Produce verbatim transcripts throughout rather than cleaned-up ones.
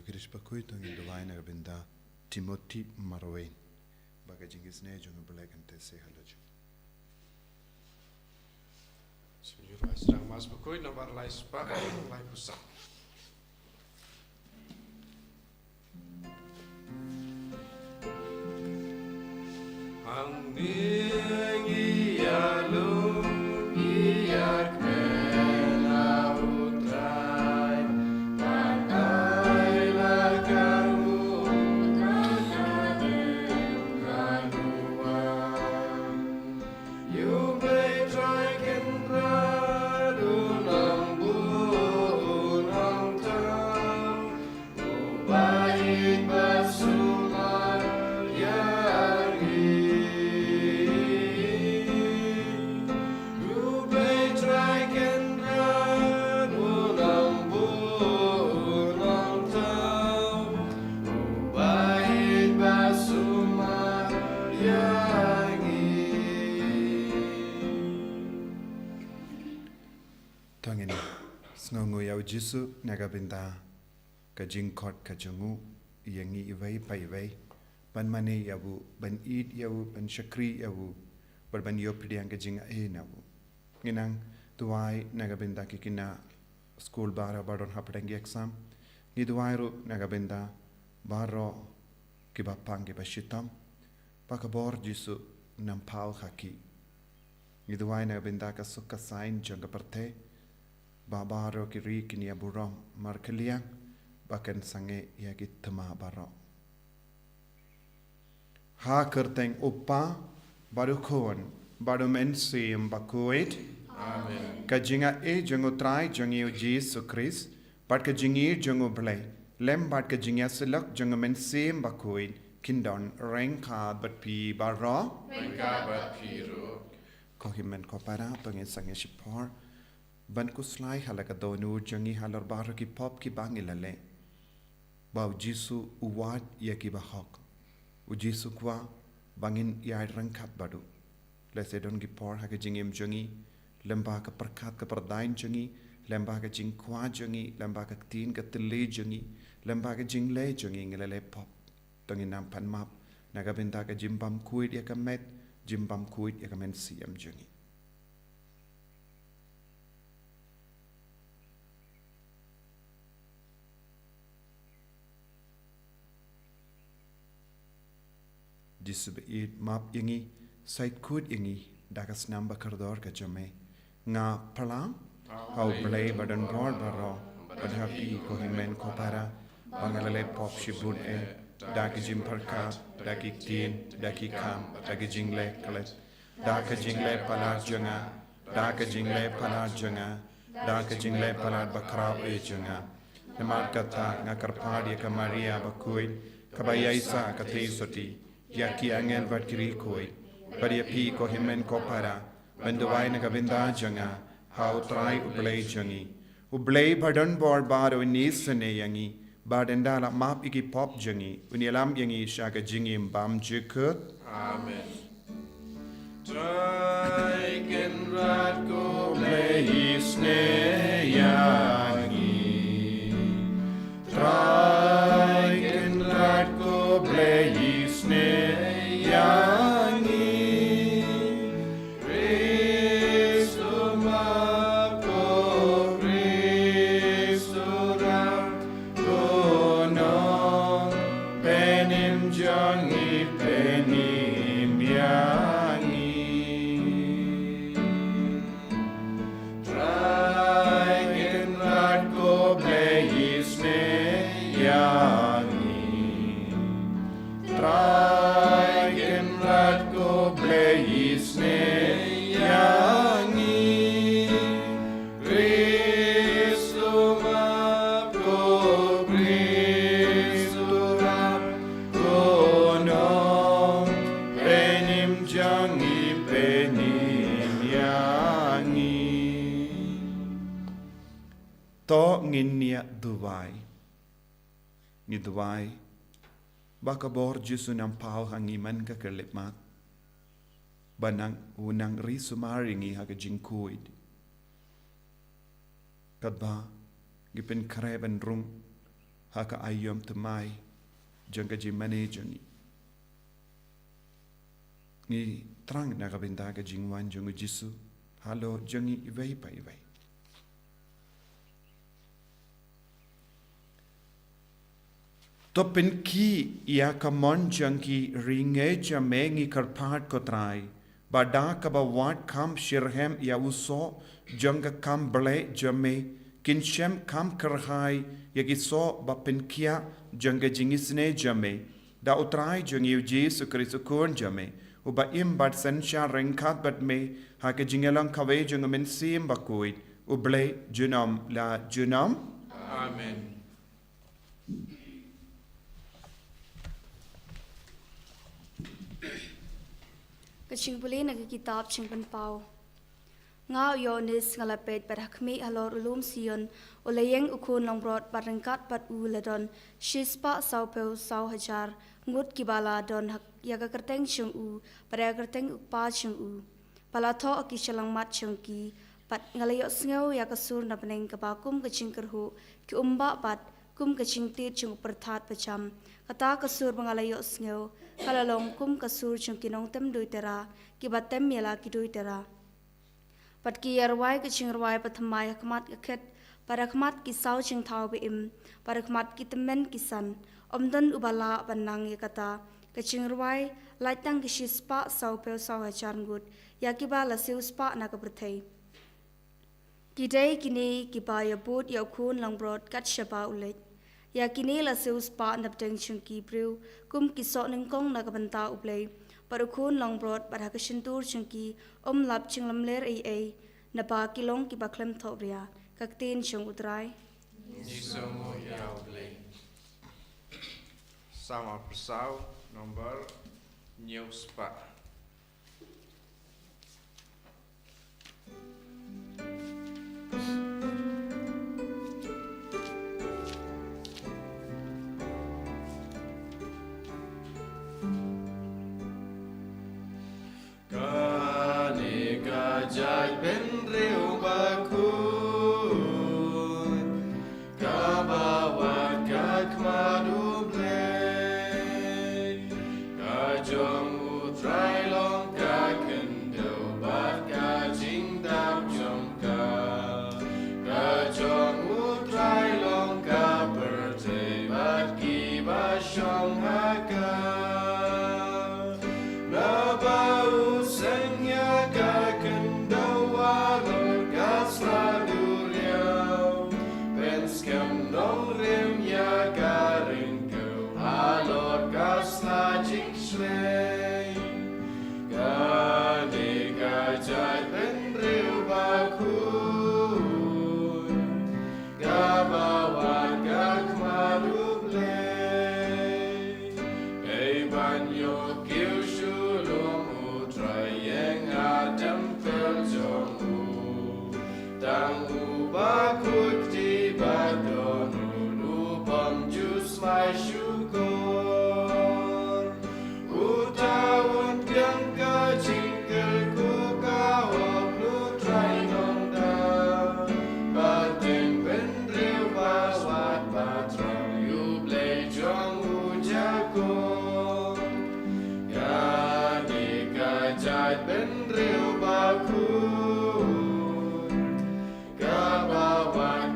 Khrist bakhuid, to ngin duwai na ka bynta Timothy Marwein, ba ka jingisynei jong U Blei kan teh seh halor jong u. Sngewbha sdang Mass bakhuid, nombar lai spah laiphew saw. Hangne ngi ïalum, ngi ïakmen ha U Trai, ban ai la ka nguh, ban ai la ka nguh. Ïa U Blei Trai Kynrad, U Nongbuh, U Nongthaw, Uba ïeit ba sumar ïa ngi. U Blei Trai Kynrad, U Nongbuh, U Nongthaw, Uba ïeit ba sumar ïa ngi. To ngin sngewnguh ïa U Jisu na ka bynta ka jingkhot ka jong u ïa ngi iwei pa iwei, ban mane ïa u, ban ïeit ïa u, ban shakri ïa u, bad ban ïoh pdiang ka jingaiei na u. Ngi nang duwai na ka bynta ki khynnah skul baroh ba don hapdeng ki exam. Ngi duwai ruh na ka bynta baroh kiba pang kiba shitom, ba ka bor Jisu nang paw ha ki. Ngi duwai na ka bynta ka suk ka saiñ jong ka pyrthei, ba baroh ki ri kin ïa burom markylliang, ba kan sangeh ïa ki thma baroh. Ha kyrteng U Kpa, bad U Khun, bad U Mynsiem Bakhuid. Amen. Ka jingaiei jong U Trai jong ngi U Jisu Khrist, bad ka jingïeit jong U Blei, lem bad ka jingïasyllok jong U Mynsiem Bakhuid, kin don ryngkat bad phi baroh. Ryngkat bad phi ruh. Ko hynmen ko para, to ngin sangeh shipor ban khuslai ha la ka dohnud jong ngi halor baroh ki pop kiba ngi la leh. Ba U Jisu u wad ïa kiba hok. U Jisu u kwah ba ngin ïaid ryngkat bad u. Lehse don ki por ha ka jingim jong ngi, lem bad ka pyrkhat ka pyrdaiñ jong ngi, lem bad ka jingkwah jong ngi, lem bad ka ktien ka thylliej jong ngi, lem bad ka jingleh jong ngi, ngi la leh pop. To ngin nang pan map na ka bynta ka jingbymkhuid ïa ka met, jingbymkhuid ïa ka mynsiem jong ngi. Jisu ba ïeit, map ïa ngi, sait khuid ïa ngi da ka snam ba kordor ka jong me. Nga pyrshang ha U Blei ba don bor baroh, bad ha phi ko hynmen ko para, ba nga la leh pop shibun eh, da ki jingpyrkhat, da ki ktien, da ki kam, da ki jingleh klet, da ka jingleh palat jong nga, da ka jingleh palat jong nga, da ka jingleh palat bakhraw eh jong nga. Namar kata nga kyrpad ïa ka Maria bakhuid, kaba ïaisah ka theisotti, ïa ki angel bad ki riewkhuid, bad ïa phi ko hynmen ko para, ban duwai na ka bynta jong nga ha U Trai U Blei jong ngi. U Blei ba don bor baroh un isynei ïa ngi, bad un da la map ïa ki pop jong ngi, un ïalam ïa ngi sha ka jingim bymjukut. Amen. Trai Kynrad ko Blei isynei ïa ngi. Trai Kynrad ko Blei isynei ïa ngi. Khrist u map, ko Khrist u rat, ko Nongpynim jong ngi, pynim ïa ngi. Trai Kynrad ko Blei isynei ïa ngi. Trai Kynrad ko Blei isynei ïa ngi. Khrist u map, ko Khrist u rat, ko Nongpynim jong ngi, pynim ïa ngi. To ngin ïa duwai. Ngi duwai ba ka bor Jisu nang paw ha ngi man ka khyllipmat, ba nang, u nang ri sumar ïa ngi ha ka jingkhuid. Katba ngi pynkhreh ban rung ha ka aïom thymmai jong ka jingmane jong ngi. Ngi thrang na ka bynta ka jingwan jong u Jisu halor jong ngi iwei pa iwei. To pynkhih ïa ka mon jong ki ri ngi jong me ngi kyrpad ko Trai, ba da kaba wad kham shitrhem ïa u soh jong ka kam blei jong me, kin shem kham kyrhai ïa ki soh ba pynkhiah jong ka jingisynei jong me. Da u Trai jong ngi u Jisu Khrist u Khun jong me, uba im bad synshar ryngkat bad me ha ka jingïalang kawei jong u Mynsiem Bakhuid, U Blei junom la junom. Amen. Ka jingpule na ka kitab Jingpynpaw. Nga u Ïoannis nga la peit bad ha khmih halor u lum Sion, u la ïeng u khun langbrot bad ryngkat bad u la don shispah sawphew saw hajar ngut kiba la don ha, ïa ka kyrteng jong u bad ïa ka kyrteng u Kpa jong u. Ba la thoh ha ki shyllangmat jong ki, bad nga la ïohsngew ïa ka sur na bneng kaba kum ka jingkyrhuh ki umbah bad kum ka jingtied jong u pyrthat bajam. Kata ka sur ba nga la ïohsngew ka la long kum ka sur jong ki nongtem duitara kiba tem ïa la ki duitara. Bad ki ïa rwai ka jingrwai bathymmai ha khmat ka khet, bad ha khmat ki saw jingthaw ba im, bad ha khmat ki tymmen ki san. Ym don uba lah ban nang ïa kata ka jingrwai, lait tang ki shispah sawphew saw hajar ngut ïa kiba la siewspah na ka pyrthei. Ki dei kine kiba ïa bud ïa u khun langbrot kat shaba u leit. Ïa kine la siewspah na pdeng jong ki briew kum ki soh nyngkong na ka bynta U Blei bad u khun langbrot, bad ha ka shyntur jong ki ym lap jinglamler ei ei, naba ki long kiba khlem thohbria. Ka ktien jong U Trai. Ngi sngewnguh ïa U Blei. Salm arphew saw, nombor hynñiew spah. Kane ka jaitbynriew bakhuid, kaba wad ka khmat U Blei. Ka jong U Trai long ka khyndew bad ka jingdap jong ka. Ka jong U Trai long ka pyrthei bad kiba shong ha ka. Naba u seng ïa ka khyndew halor ka sla duriaw, pynskhem nongrim ïa ka ryngkew halor ka sla jingshlei. Kane ka jaitbynriew bakhuid, kaba wad ka khmat U Blei. Ei ban ïoh kiew sha lum U Trai, ïeng ha tempyl jong u. Tang u bakhuid kti ba don, u bym ju smai shukor. Uta un pdiang ka jingkyrkhu ka hok na U Trai Nongthaw, ba dang bynriew ba wad ba thrang ïa U Blei jong u Jakob. Kane ka jaitbynriew bakhuid, kaba wad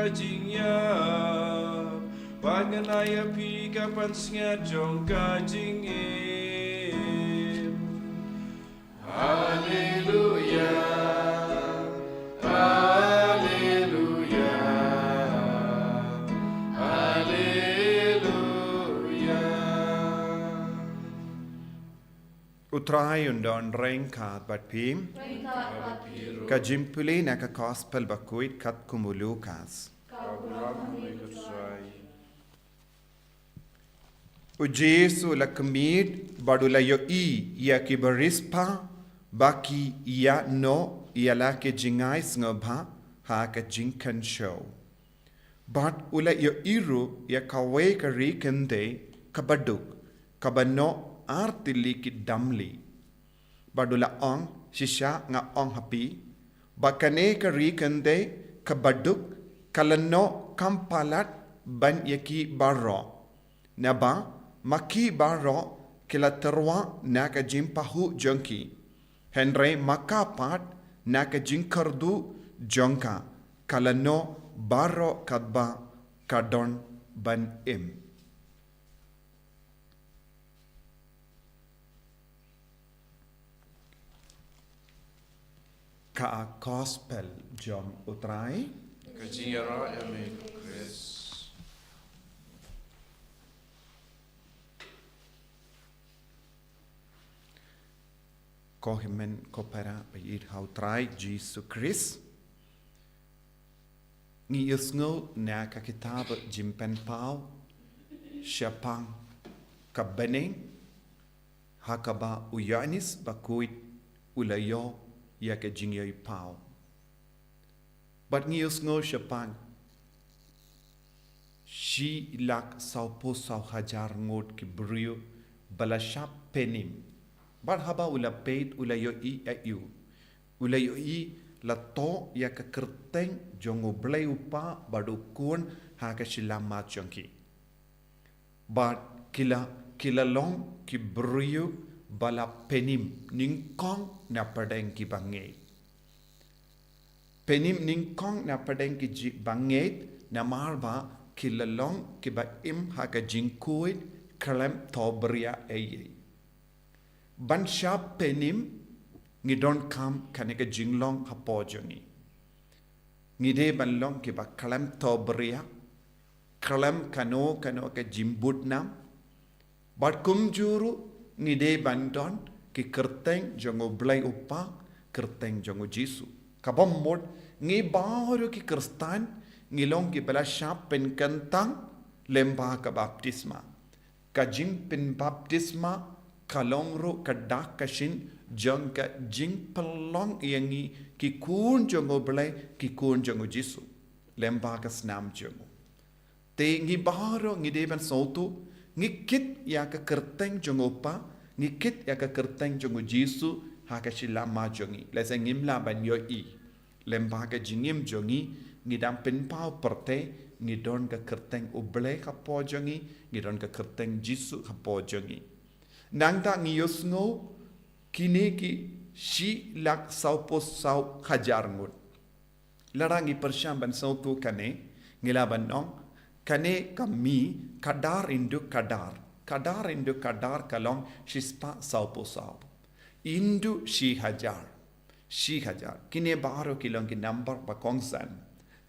Jingïap, bad ngan ai ïa phi ka pansngiat jong ka jingim. Haleluya, haleluya, haleluya. U Trai un don ryngkat bad phi. Ryngkat bad phi ruh. Ka jingpule na ka Gospel bakhuid katkum u Lukas. Ka burom ha me ko Trai. U Jisu u la khmih bad u la ïohi ïa ki bariewspah ba ki ïa noh ïa la ki jingai sngewbha ha ka jingkynshew. Bad u la ïohi ruh ïa kawei ka ri kynthei kaba duk, kaba noh ar tylli ki damli. Bad u la ong, shisha nga ong ha phi, ba kane ka ri kynthei kaba duk ka la noh kham palat ban ïa ki baroh. Naba ma ki baroh ki la tyrwa na ka jingpahuh jong ki, hynrei ma ka pat na ka jingkyrduh jong ka, ka la noh baroh katba ka don ban im. Ka Gospel jong u Trai. Ka jingïaroh ïa me ko Khrist. Ko hynmen ko para ba ïeit ha u Trai Jisu Khrist. Ngi ïohsngew na ka kitab Jingpynpaw shaphang ka bneng ha kaba u Ïoannis bakhuid u la ïoh ïa ka jingïohi paw. Bad ngi ïohsngew shaphang shi lak sawphew saw hajar ngut ki briew ba la shah pynim. Bad haba u la peit u la ïohi aïu? U la ïohi la thoh ïa ka kyrteng jong U Blei U Kpa bad U Khun ha ka shyllangmat jong ki. Bad ki la, ki la long ki briew ba la pynim nyngkong na pdeng ki bangeit. Pynim nyngkong na pdeng ki ji bangeit namar ba ki la long kiba im ha ka jingkhuid khlem thohbria ei ei. Ban shah pynim ngi donkam kane ka jinglong hapoh jong ngi. Ngi dei ban long kiba khlem thohbria, khlem kano kano ka jingbud nam. Bad kumjuh ruh ngi dei ban don ki kyrteng jong U Blei U Kpa, kyrteng jong U Jisu. Kaba mut ngi baroh ki Khristan ngi long kiba la shah pynkyntang lyngba ka baptisma. Ka jingpynbaptisma ka long ruh ka dak ka shin jong ka jingpynlong ïa ngi ki khun jong U Blei, ki khun jong U Jisu lyngba ka snam jong u. Te ngi baroh ngi dei ban sngewthuh, ngi kit ïa ka kyrteng jong U Kpa, ngi kit ïa ka kyrteng jong U Jisu ha ka shyllangmat jong ngi. Lehse ngim lah ban ïohi. Lyngba ka jingim jong ngi, ngi dang pynpaw pyrthei, ngi don ka kyrteng U Blei hapoh jong ngi, ngi don ka kyrteng Jisu hapoh jong ngi. Nangta ngi ïohsngew kine ki shi lak sawphew saw hajar ngut. Lada ngi pyrshang ban sngewthuh kane, ngi lah ban ong, kane ka mih, khadar into khadar. Khadar into khadar ka long shispah sawphew saw. Into shi hajar. Shi hajar. Kine baroh ki long ki number ba kongsan.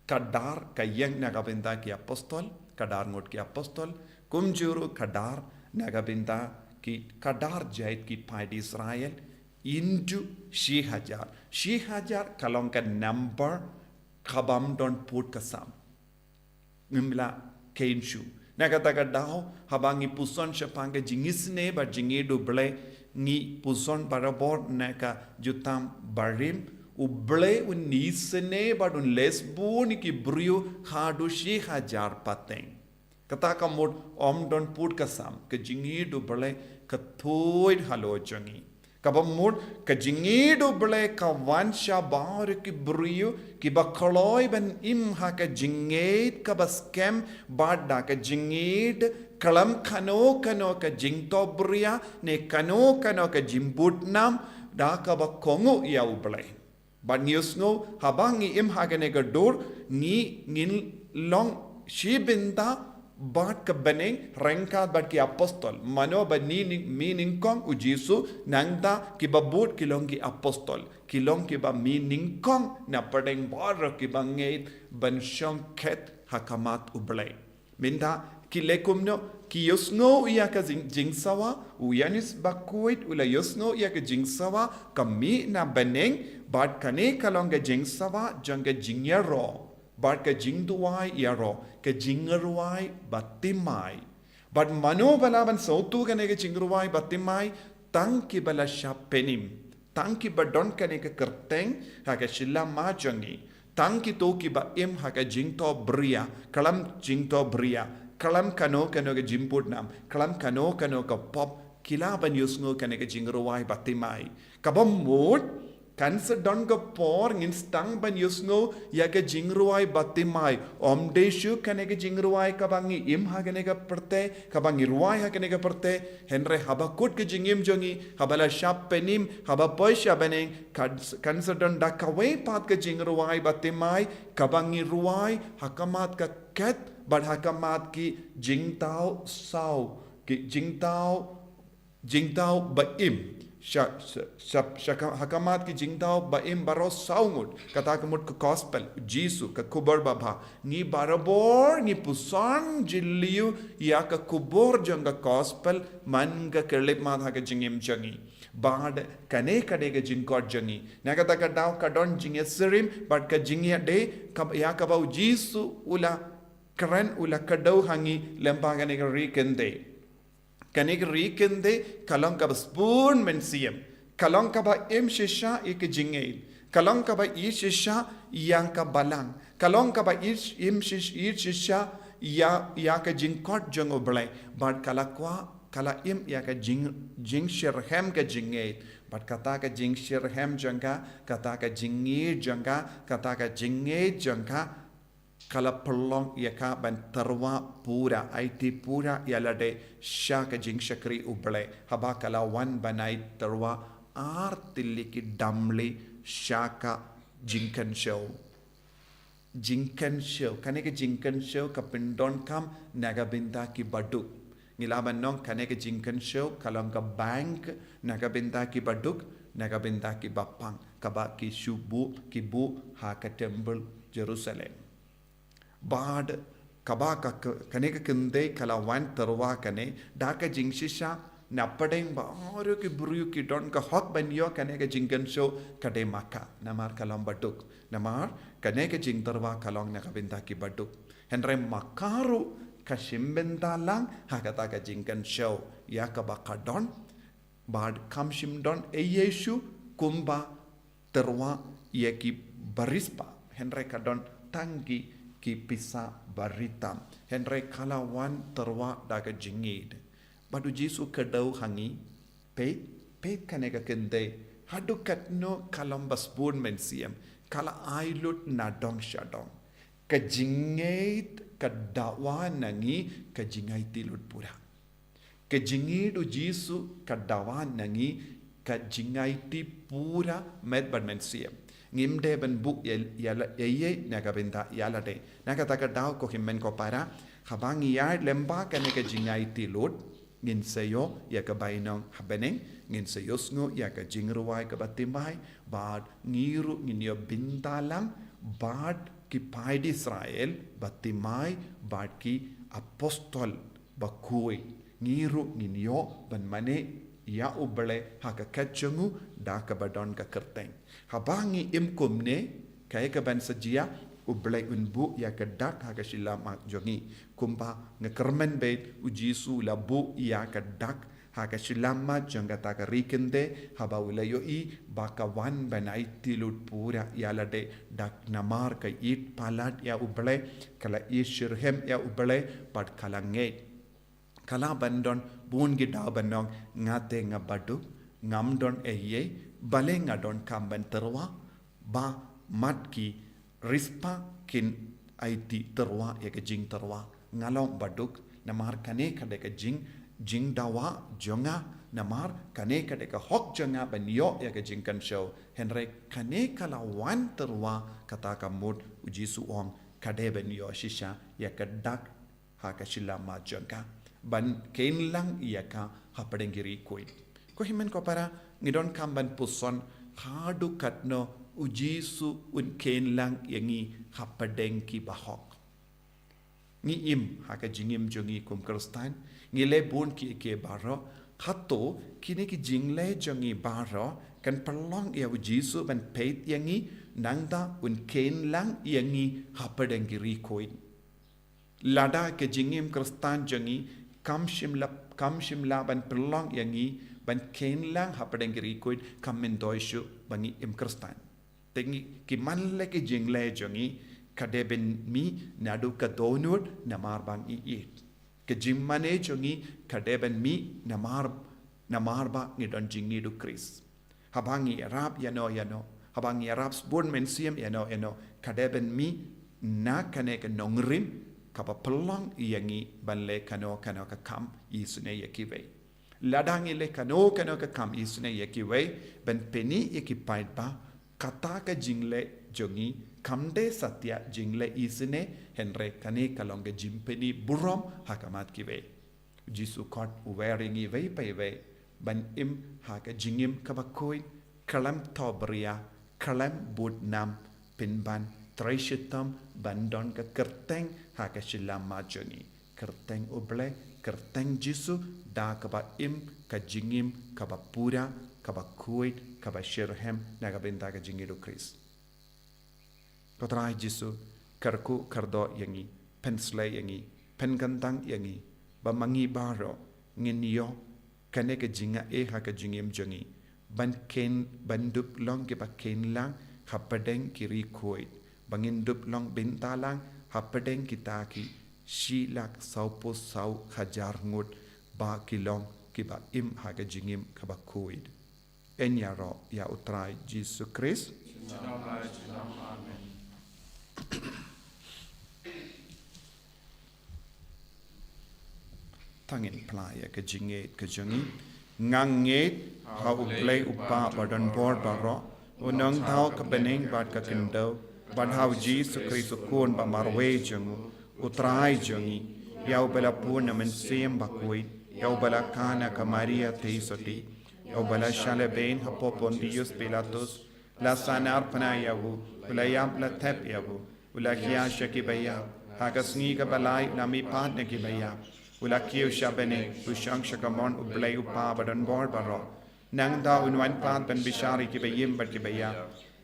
Khadar ka ïeng na ka bynta ki apostol, khadar ngut ki apostol, kumjuh ruh khadar na ka bynta ki khadar jait ki paid Israel, into shi hajar. Shi hajar ka long ka number kabym don pud ka sam. Ngim lah kheiñ shuh. Na kata ka daw, haba ngi puson shaphang ka jingisynei bad jingïeit U Blei, ngi puson barabor na ka jutang barim, U Blei un isynei bad un leh bun ki briew haduh shi hajar pateng. Kata ka mut ym don pud ka sam, ka jingïeit U Blei ka thuid halor jong ngi. Kaba mut ka jingïeit U Blei ka wan sha baroh ki briew kiba kloi ban im ha ka jingngeit kaba skhem bad da ka jingngeit khlem kano kano ka jingthohbria ne kano kano ka jingbud nam da kaba kohnguh ïa U Blei. Bad ngi ïohsngew haba ngi im ha kane ka dur ngi ngin long shi bynta bad ka bneng ryngkat bad ki apostol. Mano ba ni ning, mi nyngkong? U Jisu. Nangta kiba bud ki long ki apostol. Ki long kiba mi nyngkong na pdeng baroh kiba ngeit ban shong khet ha khmat U Blei. Mynta ki leh kumno? Ki ïohsngew ïa ka jing, jingsawa. U Ïoannis Bakhuid u la ïohsngew ïa ka jingsawa ka mih na bneng, bad kane ka long ka jingsawa jong ka jingïaroh bad ka jingduwai ïaroh, ka jingrwai bathymmai. Bad mano ba lah ban sngewthuh kane ka jingrwai bathymmai? Tang kiba la shah pynim, tang kiba don kane ka kyrteng ha ka shylla ma jong ngi. Tang kito kiba im ha ka jingthoh bria, khlem jingthoh bria, khlem kano kano ka jingbud nam, khlem kano kano ka pop, ki lah ban ïohsngew kane ka jingrwai bathymmai. Kaba mut, kan sa don ka por ngin sdang ban ïohsngew ïa ka jingrwai bathymmai. Ym dei shuh kane ka jingrwai kaba ngi im ha kane ka pyrthei, kaba ngi rwai ha kane ka pyrthei. Hynrei haba kut ka jingim jong ngi, haba la shah pynim, haba poi sha bneng, kan, kan sa don da kawei pat ka jingrwai bathymmai kaba ngi rwai ha khmat ka khet bad ha khmat ki jingthaw saw, ki jingthaw, jingthaw ba im. Sha, sha, sha, sha ka, ha khmat ki jingthaw ba im baroh saw ngut. Kata ka mut ka gospel Jisu, ka khubor babha. Ngi barabor ngi puson jylliew ïa ka khubor jong ka gospel man ka khyllipmat ha ka jingim jong ngi. Bad kane ka dei ka jingkhot jong ngi. Na kata ka daw ka don jingïasyriem bad ka jingïadei ka, ïa kaba u Jisu u la kren, u la kdew ha ngi lyngba kane ka ri kynthei. Kane ka ri kynthei ka long kaba sbun mynsiem, ka long kaba im shisha ïa ka jingngeit, ka long kaba im shisha ïa ka balang, ka long kaba im, im shish-, im shisha ïa, ïa ka jingkhot jong U Blei. Bad ka la kwah, ka la im ïa ka jing, jingshitrhem ka jingngeit. Bad kata ka jingshitrhem jong ka, kata ka jingngeit jong ka, kata ka jingngeit jong ka, ka la pynlong ïa ka ban tyrwa pura, aiti pura ïa lade sha ka jingshakri U Blei. Haba ka la wan ban ai tyrwa ar tylli ki damli sha ka jingkynshew. Jingkynshew, kane ka jingkynshew ka pyndonkam na ka bynta kiba duk. Ngi lah ban ong kane ka jingkynshew ka long ka bank na ka bynta kiba duk, na ka bynta kiba pang, kaba ki shu buh, ki buh ha ka temple Jerusalem. Bad kaba ka, ka, kane ka kynthei ka la wan tyrwa kane, da ka jingshisha, na pdeng baroh ki briew ki don ka hok ban ïoh kane ka jingkynshew, ka dei ma ka, namar ka long ba duk. Namar kane ka jingtyrwa ka long na ka bynta kiba duk. Hynrei ma ka ruh ka shim bynta lang ha kata ka jingkynshew ïa kaba ka don. Bad kam shym don ei ei shuh kumba tyrwa ïa ki bariewspah, hynrei ka don tang ki, ki pisa bariewtam. Hynrei ka la wan tyrwa da ka jingngeit. Bad u Jisu u kdew ha ngi, peit, peit kane ka kynthei, haduh katno ka long ba sbun mynsiem, ka la ai lut na dong sha dong. Ka jingngeit ka dawa na ngi ka jingaiti lut pura. Ka jingngeit u Jisu ka dawa na ngi ka jingaiti pura met bad mynsiem. Ngim dei ban buh ïa, ïa la, ïa, ïa, na ka bynta ïa lade. Na kata ka daw ko hynmen ko para, haba ngi ïaid lyngba kane ka jingaiti lut, ngin sa ïoh ïa ka bainong ha bneng, ngin sa ïohsngew ïa ka jingrwai kaba thymmai, bad ngi ruh ngin ïoh bynta lang bad ki paid Israel ba thymmai bad ki apostol bakhuid. Ngi ruh ngin ïoh ban mane ïa U Blei ha ka khet jong u da kaba don ka kyrteng. Haba ngi im kumne, kaei kaban sa jia? U Blei un buh ïa ka dak ha ka shylla ma jong ngi. Kumba nga kyrmen beit, u Jisu u la buh ïa ka dak ha ka shylla ma jong kata ka ri kynthei, haba u la ïohi ba ka wan ban aiti lut pura ïa lade, dak namar ka ïeit palat ïa U Blei, ka la ïeit shitrhem ïa U Blei, bad ka la ngeit. Ka lah ban don bun ki daw ban ong, nga te nga baduk, ngam don ei ei, balei nga donkam ban tyrwa? Ba mat ki riewspah kin aiti tyrwa ïa ka jingtyrwa. Nga long baduk, namar kane ka dei ka jing, jingdawa jong nga, namar kane ka dei ka hok jong nga ban ïoh ïa ka jingkynshew. Hynrei kane ka la wan tyrwa, kata ka mut u Jisu u ong, ka dei ban ïoh shisha ïa ka dak ha ka shilliang jong ka, ban kheiñ lang ïa ka hapdeng ki riewkhuid. Ko hynmen ko para, ngi donkam ban pyrshang haduh katno U Jisu un kheiñ lang ïa ngi hapdeng ki bahok. Ngi im ha ka jingim jong ngi kum Khristan, ngi leh bun ki ki baroh, hato kine ki jingleh jong ngi baroh kan pynlong ïa U Jisu ban peit ïa ngi, nangta un kheiñ lang ïa ngi hapdeng ki riewkhuid. Lada ka jingim Khristan jong ngi kam shym la, kam shym la ban pynlong ïa ngi ban kheiñ lang hapdeng ki riewkhuid, kam myntoi shuh ba ngi im Khristan. Te ngi, ki man leh ki jingleh jong ngi, ka dei ban mih naduh ka dohnud namar ba ngi ïeit. Ka jingmane jong ngi ka dei ban mih namar, namar ba ngi don jingïeit U Khrist. Haba ngi ïarap ïano ïano, haba ngi ïarap sbun mynsiem ïano ïano, ka dei ban mih na kane ka nongrim kaba pynlong ïa ngi ban leh kano kano ka kam isynei ïa kiwei. Lada ngi leh kano kano ka kam isynei ïa kiwei, ban pyni ïa ki paidbah, kata ka jingleh jong ngi kam dei satia jingleh isynei, hynrei kane ka long ka jingpyni burom ha khmat kiwei. Jisu khot u wer ïa ngi iwei pa iwei ban im ha ka jingim kaba khuid, khlem thohbria, khlem bud nam, pynban trei shitom ban don ka kyrteng ha ka shilliang jong ngi. Kyrteng U Blei, kyrteng Jisu, da kaba im ka jingim kaba pura, kaba khuid, kaba shitrhem na ka bynta ka jingïeit U Khrist. Ko Trai Jisu, kyrkhu kyrdoh ïa ngi, pynsleh ïa ngi, pynkyntang ïa ngi, ba ma ngi baroh ngin ïoh kane ka jingaiei ha ka jingim jong ngi, ban kheiñ, ban dup long kiba kheiñ lang hapdeng ki riewkhuid, ba ngin dup long bynta lang hapdeng kita ki shi lak sawphew saw hajar ngut ba ki long kiba im ha ka jingim kaba khuid. Yn ïaroh ïa U Trai Jisu Khrist. Junom la junom. Amen. To ngin phla ïa ka jingngeit ka jong ngi. Nga ngeit ha U Blei U Kpa badonbor baroh, U Nongthaw ka bneng bad ka khyndew, bad ha U Jisu Khrist U Khun ba marwei jong U, U Trai jong ngi, ïa uba la bun na Mynsiem Bakhuid, ïa uba la kha na ka Maria Theisotti, ïa uba la shah lehbeiñ hapoh Pontius Pilatus, la sahnarphna ïa u, u la ïap, la thep ïa u, u la khia sha kiba ïap, ha ka sngi kaba lai u la mihpat na kiba ïap, u la kiew sha bneng, u shong sha kamon U Blei U Kpa badonbor baroh. Nangta un wan pat ban bishar ïa kiba im bad kiba ïap.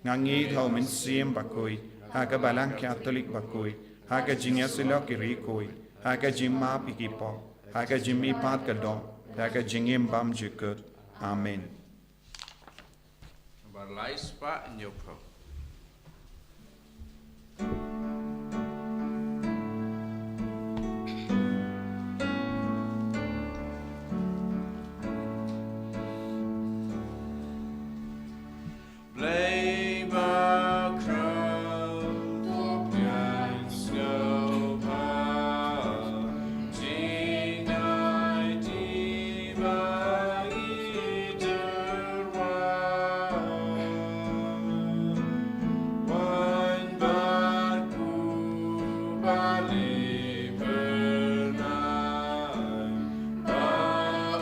Nga ngeit ha U Mynsiem Bakhuid, ha ka Balang Katholik bakhuid, ha ka jingïasyllok ki riewkhuid, ha ka jingmap ïa ki pop, ha ka jingmihpat ka doh, ha ka jingim bymjukut. Amen. Ba lai spah hynñiew phew. Blei ba khraw, to pdiang sngewbha, jingai ti ba ngi jyrwai. Wan bad u ba leh byrnai, ba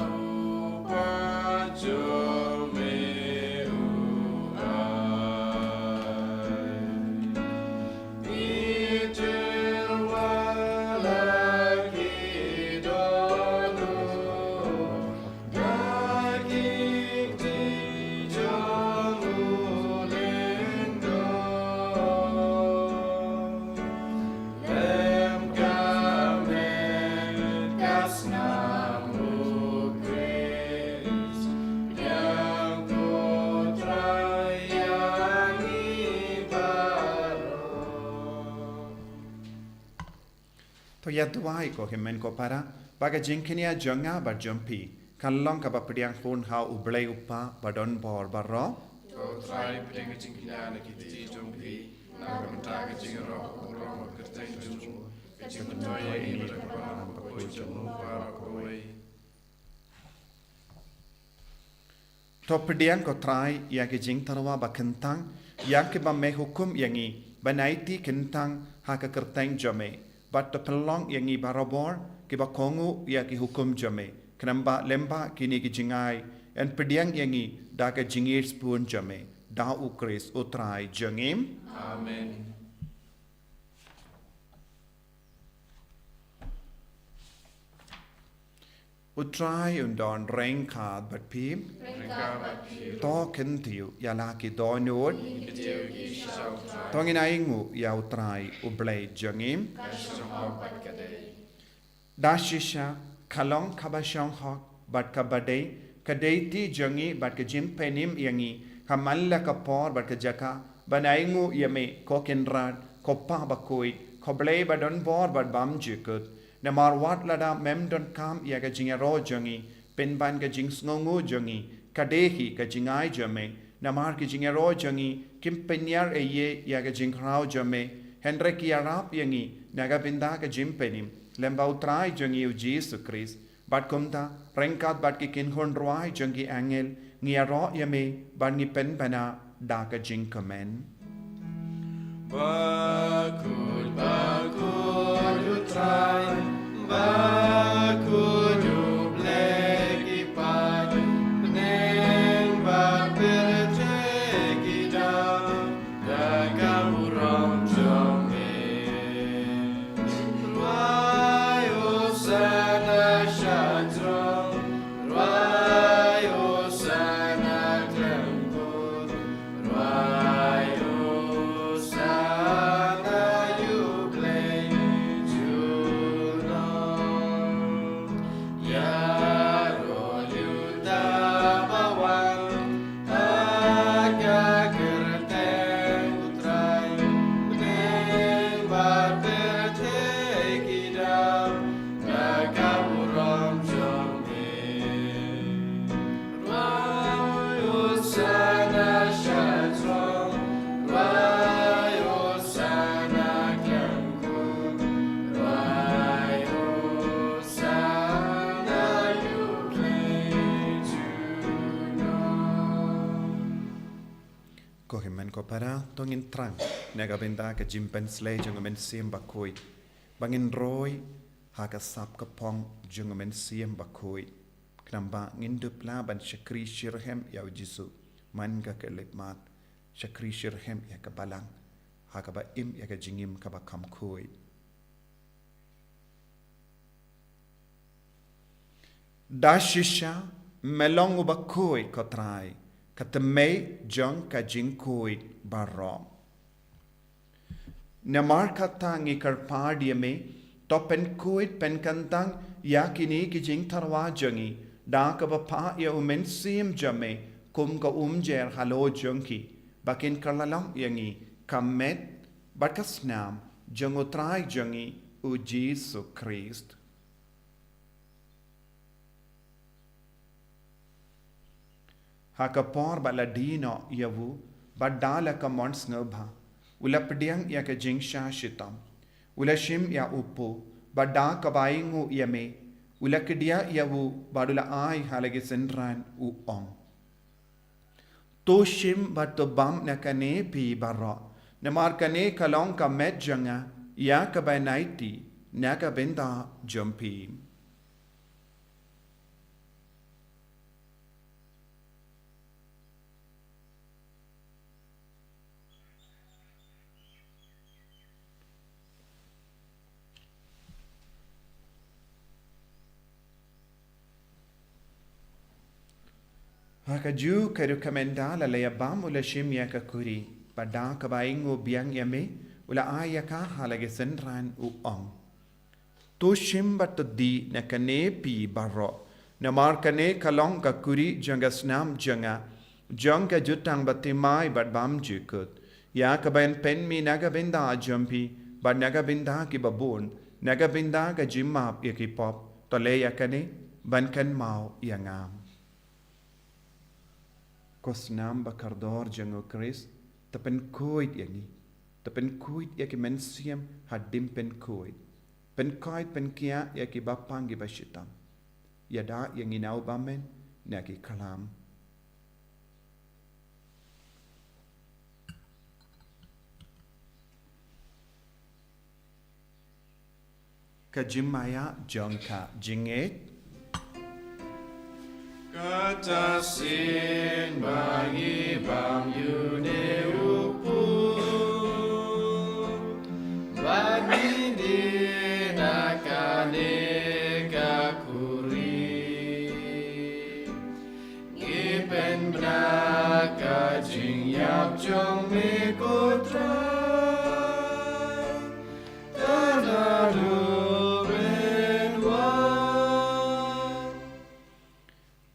u ba jong me u ai. To ïa duwai ko hynmen ko para, ba ka jingkñia jong nga bad jong phi kan long kaba pdiang hun ha U Blei U Kpa badonbor baroh. To Trai pdiang ka jingkñia na ki kti jong phi, na ka bynta ka jingïaroh u rong ka kyrteng jong u, ka jingmyntoi ïa ngi na ka bynta ka bakhuid jong u baroh kawei. To pdiang ko Trai ïa ki jingtyrwa ba kyntang ïa kiba me hukum ïa ngi, ban aiti kyntang ha ka kyrteng jong me, bad to pynlong ïa ngi barabor kiba kohnguh ïa ki hukum jong me, khnang ba lyngba kine ki jingai yn pdiang ïa ngi da ka jingïeit sbun jong me, da U Khrist U Trai jong ngi. Amen. U Trai un don ryngkat bad phi. Ryngkat bad phi. To kyntiew ïa la ki dohnud. Ngin kyntiew ki sha U Trai. To ngin ainguh ïa U Trai U Blei jong ngi. Ka shong hok bad ka dei. Da shisha, ka long kaba shong hok bad kaba dei, ka dei ti jong ngi bad ka jingpynim ïa ngi, ha man la ka por bad ka jaka, ban ainguh ïa me, ko Kynrad, ko Pa bakhuid, ko Blei ba don bor bad bymjukut. Namar wat lada mem donkam ïa ka jingïaroh jong ngi, pynban ka jingsngewnguh jong ngi ka dei hi ka jingai jong me. Namar ki jingïaroh jong ngi kim pynïar ei ei ïa ka jingkhraw jong me, hynrei ki ïarap ïa ngi na ka bynta ka jingpynim lyngba U Trai jong ngi U Jisu Khrist. Bad kumta, ryngkat bad ki kynhun rwai jong ki angel, ngi ïaroh ïa me bad ngi pynbna da ka jingkmen. Bakhuid, bakhuid U Trai, bakhuid U Blei ki paid, bneng bad pyrthei ki dap da ka burom jong me. Rwai Hosana sha throne, rwai Hosana khlem kut, rwai Hosana ïa U Blei junom. Ïaroh ïa uta ba wan ha ka kyrteng U Trai, bneng bad pyrthei ki dap da ka burom jong me. Rwai Hosana sha throne, rwai Hosana khlem kut, rwai Hosana ïa U Blei junom. Ko hynmen ko para, to ngin thrang na ka bynta ka jingpynslei jong U Mynsiem Bakhuid, ba ngin roi ha ka sap ka phong jong U Mynsiem Bakhuid, khnang ba ngin dup lah ban shakri shitrhem ïa U Jisu man ka khyllipmat, shakri shitrhem ïa ka Balang ha kaba im ïa ka jingim kaba kham khuid. Da shisha me long uba khuid, ko Trai, ka tmei jong ka jingkhuid baroh. Namar kata ngi kyrpad ïa me, to pynkhuid pynkyntang ïa kine ki jingtyrwa jong ngi da kaba phah ïa U Mynsiem jong me kum ka umjer halor jong ki, ba kin kylla long ïa ngi ka met bad ka snam jong U Trai jong ngi U Jisu Khrist. Ha ka por ba la die noh ïa u, bad da la ka mon sngewbha, u la pdiang ïa ka jingshah shitom, u la shim ïa u pud, bad da kaba ainguh ïa me, u la kdiah ïa u, bad u la ai ha la ki synran, u ong: To shim bad to bam na kane phi baroh, namar kane ka long ka met jong nga ïa kaban aiti na ka bynta jong phi. Ha kajuh ka rukom, ynda la ïa bam, u la shim ïa ka khuri, bad da kaba ainguh biang ïa me, u la ai ïa ka ha la ki synran, u ong: To shim bad to die na kane phi baroh, namar kane ka long ka khuri jong ka snam jong nga, jong ka jutang bathymmai bad bymjukut, ïa kaban pynmih na ka bynta jong phi bad na ka bynta ki babun, na ka bynta ka jingmap ïa ki pop. To leh ïa kane ban kynmaw ïa nga. Ko snam ba kordor jong U Khrist, to pynkhuid ïa ngi, to pynkhuid ïa ki mynsiem hadien pynkhuid, pynkhuid pynkiah ïa ki bapang ki bashitom. Ïada ïa ngi na u bymman na ki khlam. Ka jingmaïa jong ka jingngeit. Kata sien ba ngi bam ïa une u pud, bad ngi dih na kane ka khuri. Ngi pynbna ka jingïap jong me ko Trai. Tang haduh mynwan.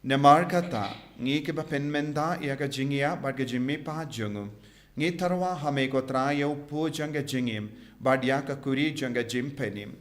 Namar kata, ngi kiba pynmynta ïa ka jingïap bad ka jingmihpat jong u, ngi tyrwa ha me ko Trai ïa u pud jong ka jingim bad ïa ka khuri jong ka jingpynim.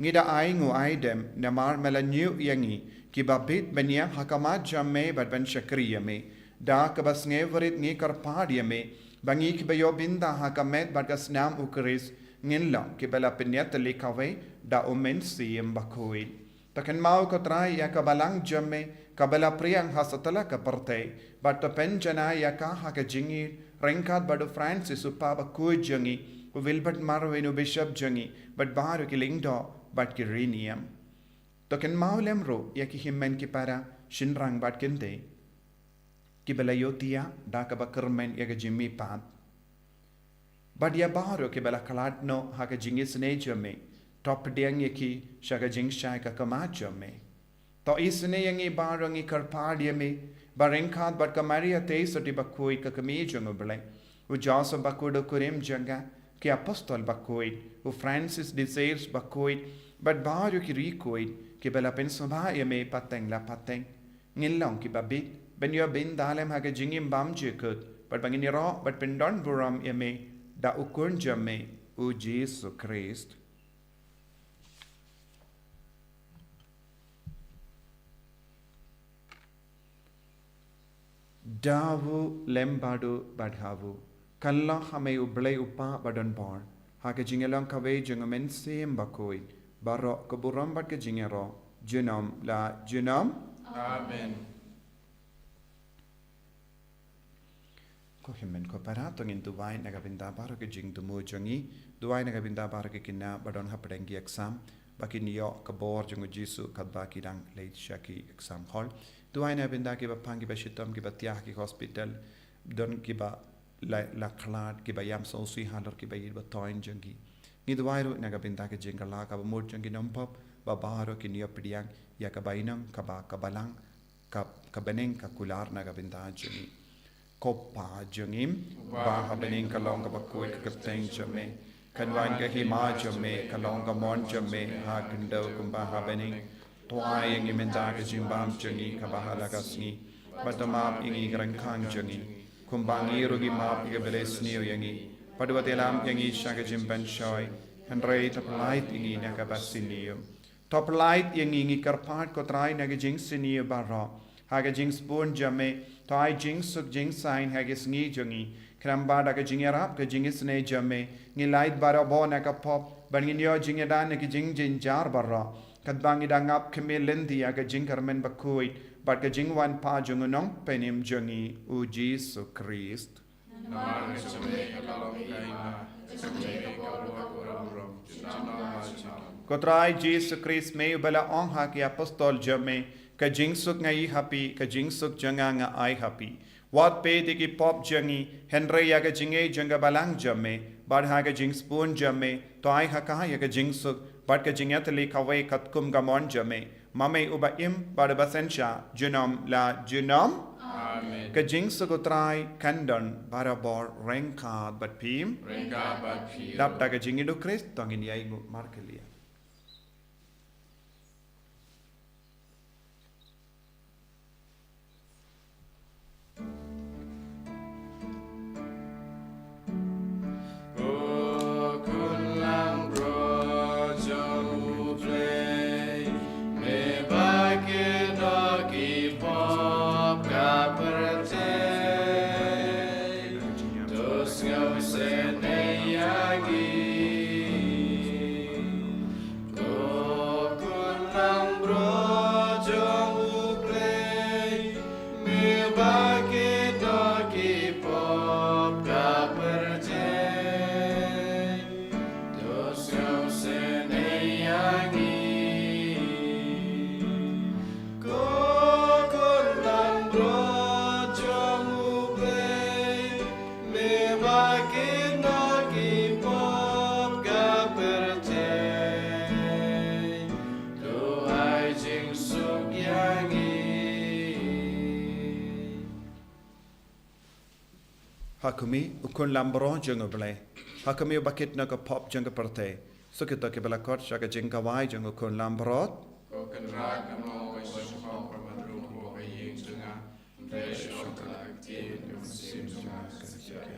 Ngi da ainguh aidem namar me la ñiew ïa ngi kiba bit ban ïeng ha khmat jong me bad ban shakri ïa me. Da kaba sngewrit ngi kyrpad ïa me ba ngi kiba ïoh bynta ha ka met bad ka snam u Khrist ngin long kiba la pynïatylli kawei da u Mynsiem Bakhuid. To kynmaw ko Trai ïa ka balang jong me kaba la pdiang ha satlak ka pyrthei, bad to pynjanai ïa ka ha ka jingïeit ryngkat bad u Francis u Papa bakhuid jong ngi, u Wilbert Marwin u Bishop jong ngi, bad baroh ki lyngdoh bad ki riewniam. To kynmaw lem ruh ïa ki hynmen ki para, shynrang bad kynthei kiba la ïohthiah da kaba kyrmen ïa ka jingmihpat. Bad ïa baroh kiba la khlad noh ha ka jingisynei jong me, to pdiang ïa ki sha ka jingshai ka khmat jong me. To isynei ïa ngi baroh, ngi kyrpad ïa me, ba ryngkat bad ka Maria Theisotti bakhuid ka kmie jong u Blei, u Joseph bakhuid u kurim jong ka, ki apostol bakhuid, u Francis de Sales bakhuid, bad baroh ki riewkhuid kiba la pynsngewbha ïa me pateng la pateng, ngin long kiba bit ban ïoh bynta lem ha ka jingim bymjukut, bad ba ngin ïaroh bad pyndon burom ïa me da u Khun jong me, u Jisu Khrist. Da u lem bad u bad ha u, kan long ha me u Blei u Kpa badonbor, ha ka jingïalong kawei jong u Mynsiem Bakhuid, baroh ka burom bad ka jingïaroh junom la junom. Amen. Ko hynmen ko para, to ngin duwai na ka bynta baroh ki jingthmu jong ngi. Duwai na ka bynta baroh ki khynnah ba don hapdeng ki exam, ba kin ïoh ka bor jong u Jisu katba ki dang leit sha ki exam hall. Duwai na ka bynta kiba pang, kiba shitom, kiba thiah ha ki hospital, don kiba la, la khlad, kiba ïam sngewsih halor kiba ïeit ba thoiñ jong ki. Ngi duwai ruh na ka bynta ka jingkylla kaba mut jong ki nongpop, ba baroh kin ïoh pdiang ïa ka bainong kaba, ka balang, ka, ka bneng ka kular na ka bynta jong ngi. Ko Pa jong ngi ba ha bneng, ka long kaba khuid ka kyrteng jong me. Kan wan ka hima jong me, ka long ka mon jong me ha khyndew kumba ha bneng. To ai ïa ngi mynta ka jingbam jong ngi kaba ha la ka sngi. Bad to map ïa ngi ki ryngkang jong ngi, kumba ngi ruh ngi map ïa kiba la isniew ïa ngi. Bad wat ïalam ïa ngi sha ka jingpynshoi, hynrei to pyllait ïa ngi na kaba sniew. To pyllait ïa ngi, ngi kyrpad ko Trai, na ka jingsniew baroh. Ha ka jingsbun jong me, to ai jingsuk jingsaiñ ha ka sngi jong ngi. Khnang ba da ka jingïarap ka jingisynei jong me, ngin lait barabor na ka pop, bad ngin ïoh jingïada na ki jingjynjar baroh, katba ngi dang ap khmih lynti ïa ka jingkyrmen bakhuid bad ka jingwan pat jong u Nongpynim jong ngi, u Jisu Khrist. Namar ka jong me ka long ka hima, ka jong me ka long ka burom, junom la junom. Ko Trai Jisu Khrist, me uba la ong ha ki apostol jong me, ka jingsuk nga ai ha phi, ka jingsuk jong nga nga ai ha phi. Wat peit ïa ki pop jong ngi, hynrei ïa ka jingngeit jong ka balang jong me, bad ha ka jingsbun jong me, to ai ha ka ïa ka jingsuk bad ka jingïatylli kawei katkum ka mon jong me, ma me uba im bad uba synshar junom la junom. Amen. Ka jingsuk u Trai kan don barabor ryngkat bad phi. Ryngkat bad phi. Dap da ka jingïeit u Khrist to ngin ïainguh markylliang. Ko Khun Langbrot jong u Blei, me ba kynnoh ki pop ka pyrthei, to sngewsynei ïa ngi. Ko Khun Langbrot jong u Blei, me ba kynnoh ki pop ka pyrthei, to sngewsynei ïa ngi. Ha khmih, u khun lambrot jong U Blei. Ha khmih, u bakit na ka pop jong ka pyrthei. Sa kito kiba la khot sha ka jingkawei jong u khun lambrot. Ko Kynrad, ngam long ba shu pop ha man rung ko ha ïing jong nga. Hynrei shu ong ka ktien ka mynsiem jong nga ka sa jia hi.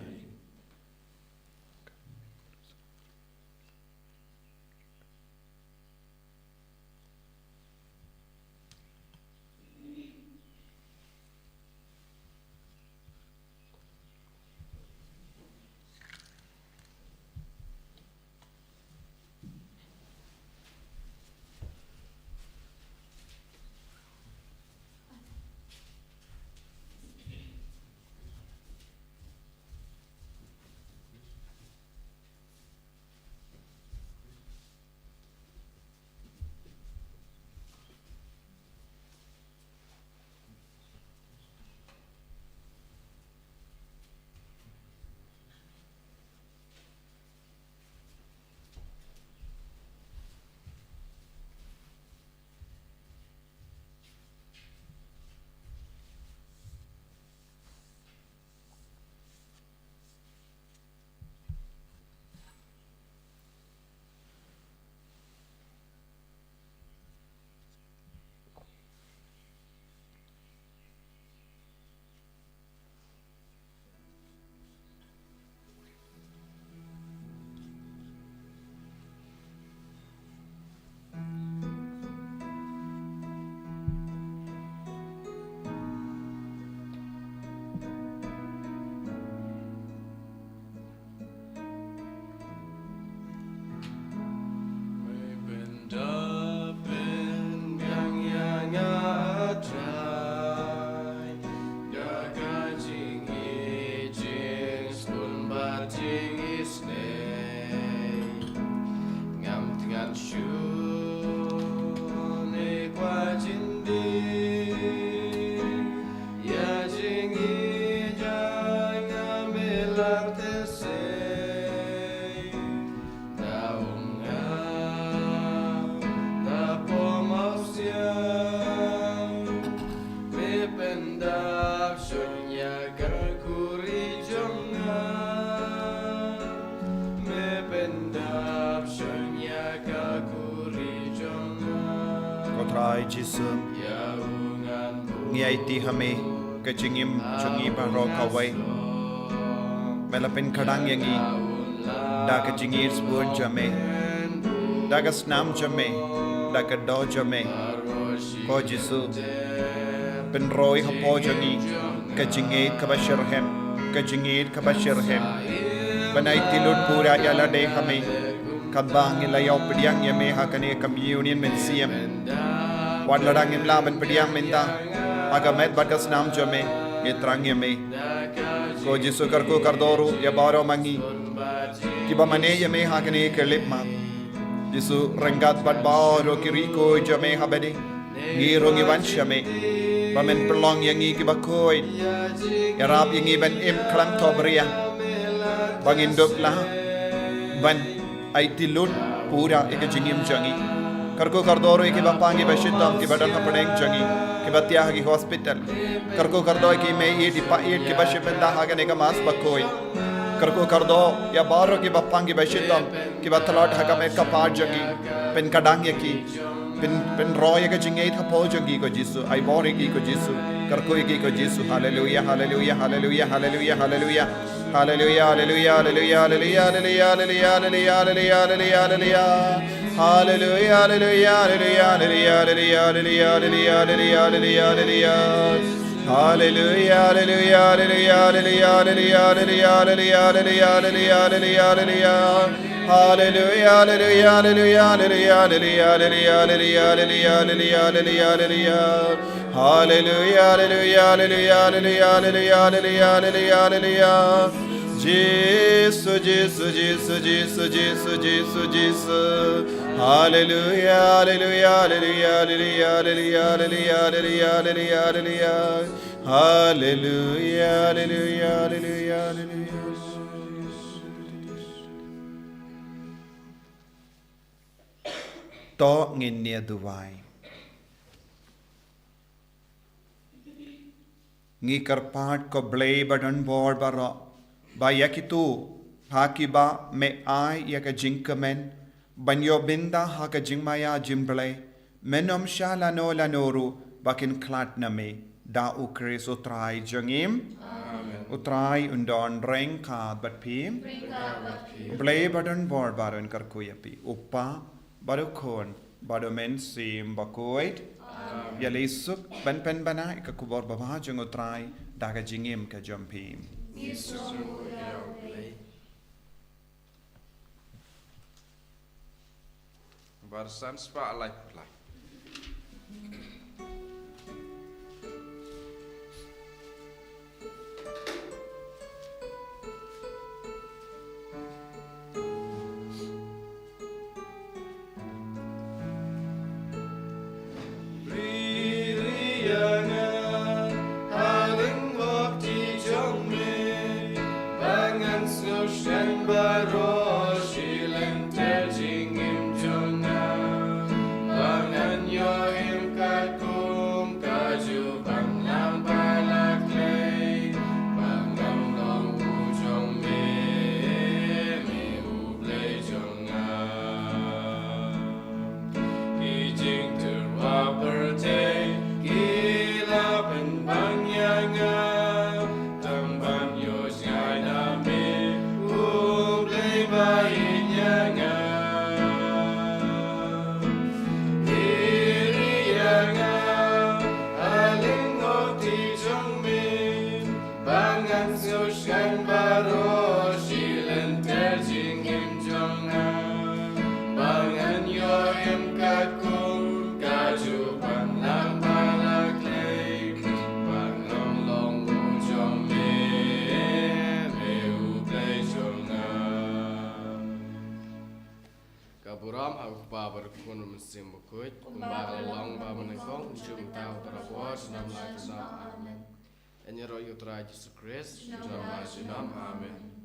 Me pynda pynbiang ïa nga, A Trai, da ka jingïeit jingsngewbha bad jingisynei. Ngam thngan shuh ne kwah jingdih ïa jingïeit jong nga, me la teh sei. Da ong nga, da pom awsiang, me pyndap shun ïa ka khuri jong nga, me pyndap shun ïa ka khuri jong nga. Ko Trai Jisu, ïa u ngan buh ngi aiti ha me ka jingim jong ngi baroh kawei. Me la pynkhlaiñ ïa ngi da ka jingïeit sbun jong me, da ka snam jong me, da ka doh jong me. Ko Jisu, pynroi hapoh jong ngi ka jingïeit kaba shitrhem, ka jingïeit kaba shitrhem. Ban aiti lut pura ïa lade ha me, katba ngi la ïoh pdiang ïa me ha kane ka communion mynsiem. Wat lada ngim lah ban pdiang mynta ha ka met bad ka snam jong me, ngi thrang ïa me. Ko Jisu, kyrkhu kyrdoh ruh ïa baroh ma ngi kiba mane ïa me ha kane ka lip map. Jisu, ryngkat bad baroh ki riew khuid jong me ha badei, ngi ruh ngi wan sha me ba men pynlong ïa ngi kiba khuid. Ïarap ïa ngi ban im khlem thohbria, ba ngin dup lah ban aiti lut pura ïa ka jingim jong ngi. Kyrkhu kyrdoh ruh ïa ki bapang ki bashitom kiba don hapdeng jong ngi, kiba thiah ha ki hospital. Kyrkhu kyrdoh ïa ki mei ïeit, i pa ïeit kiba shim bynta ha kane ka Mass bakhuid. Kyrkhu kyrdoh ïa baroh ki bapang ki bashitom kiba tlot ha ka met ka par jong ngi. Pynkhlaiñ ïa ki. Pyn, pynroi ïa ka jingïeit hapoh jong ki, ko Jisu. Ai bor ïa ki, ko Jisu. Kyrkhu ïa ki, ko Jisu. Haleluia, haleluia, haleluia, haleluia, haleluia. Haleluia, haleluia, haleluia, haleluia, haleluia, haleluia, haleluia, haleluia, haleluia. Haleluia, haleluia, haleluia, haleluia, haleluia, haleluia, haleluia. Haleluia, haleluia, haleluia, haleluia, haleluia, haleluia, haleluia, haleluia, haleluia. Haleluia, haleluia, haleluia, haleluia, haleluia, haleluia, haleluia, haleluia, haleluia. Haleluia, haleluia, haleluia, haleluia, haleluia, haleluia, haleluia. Jisu, Jisu, Jisu, Jisu, Jisu, Jisu. Haleluia, haleluia, haleluia, haleluia, haleluia, haleluia, haleluia, haleluia. Haleluia, haleluia, haleluia, haleluia. To ngin ïa duwai. Ngi kyrpad, ko Blei ba don bor baroh, Ba ïa kito ha kiba me ai ïa ka jingkmen ban ïoh bynta ha ka jingmaïa jong U Blei, men ym shah lano lano ruh ba kin khlad na me, da U Khrist U Trai jong ngi. Amen. U Trai un don ryngkat bad phi. Ryngkat bad phi. U Blei ba don bor baroh un kyrkhu ïa phi. U Kpa, bad U Khun, bad U Mynsiem Bakhuid. Amen. Ïaleh suk ban pynbna ïa ka khubor babha jong U Trai da ka jingim ka jong phi. Ngi sngew ïa U Blei. Bar san spah laiphew lai. Ki jingtyrwa pyrthei ki la pynbang ïa nga, tang ban ïoh sngewbha na me, U Blei ba ïeit ïa nga. Ïeit ïa nga, ha lyngkhuh ti jong me. Ba ngan sngewsih baroh shi lynter jingim jong nga. Ba ngan ïoh im katkum ka jubab lang ba la klet. Ba ngan long u jong me, me U Blei jong nga. Ka burom ha U Kpa bad U Khun bad U Mynsiem Bakhuid, kumba ka la long bad mynnyngkong, junom uta uba bor, junom la junom. Amen. Ïaroh ïa U Trai Jisu Khrist. Junom la junom. Amen.